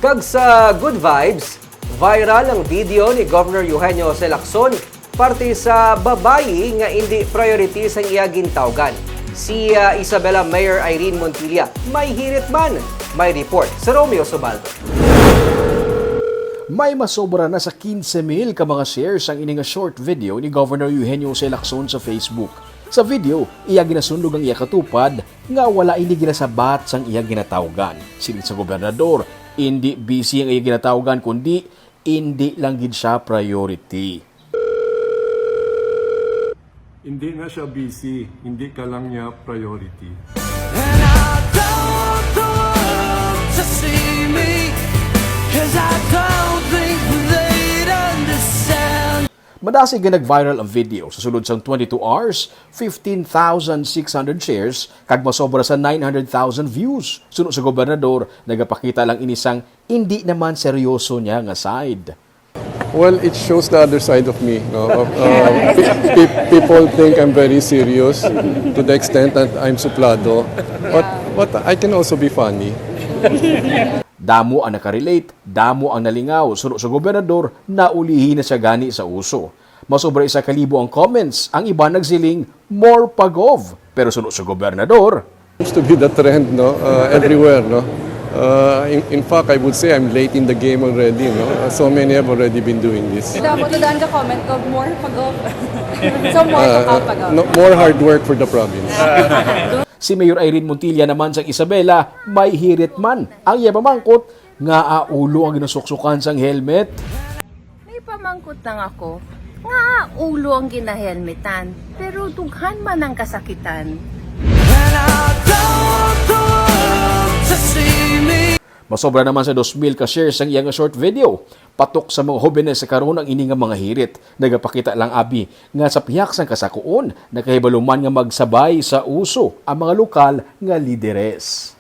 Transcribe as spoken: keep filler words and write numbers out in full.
Kag sa good vibes, viral ang video ni Governor Eugenio Jose Lacson parte sa babayi nga indi priority sang iya gintawgan. Si, ah, Isabela Mayor Irene Montilla may hirit man. May report si Romeo Subaldo. May masobra na sa quince mil ka mga shares ang ini nga short video ni Governor Eugenio Jose Lacson sa Facebook. Sa video, iya ginasundog ang iya katupad nga wala ini ginasabat sang iya ginatawgan. Siling sa gobernador, indi busy ang iya ginatawgan, kundi indi lang gid siya priority. Hindi na siya busy, hindi ka lang niya priority. And I don't want the world to see me, cause I don't think they'd understand. Madasig nga nag-viral ang video. Sa sulod sang twenty-two hours, fifteen thousand six hundred shares kag masobra sa nine hundred thousand views. Suno sa gobernador, nagapakita lang ini sang indi naman seryoso niya nga side. Well, it shows the other side of me. No? Of, uh, pe- pe- people think I'm very serious to the extent that I'm suplado. But, but I can also be funny. Damo ang nakarelate, damo ang nalingaw, suno sa gobernador, naulihi na siya gani sa uso. Masobra isa ka libo ang comments, ang iban nagsiling, "More pa, Gov." Pero suno sa gobernador, Seems to be the trend, no? Uh, everywhere, no? Uh, in, in fact, I would say I'm late in the game already, no? Uh, so many have already been doing this. Damo to daan ka comment ko, more pa, Gov. So more Uh, pa, pa, Gov. No, more hard work for the province. Si Mayor Irene Montilla naman sang Isabela, may hirit man. Ang iya pamangkot, ngaa ulo ang ginasuksukan sang helmet? May pamangkot lang ako, nga ulo ang ginahelmetan, pero dughan man ang kasakitan. And I don't want the world to see me. Masobra naman sa dos mil ka shares ang iya nga short video. Patok sa mga hobenes sa karon ang ini nga mga hirit. Nagapakita lang abi nga sa pihak sang kasakuon, nakahibalo man nga magsabay sa uso ang mga lokal nga lideres.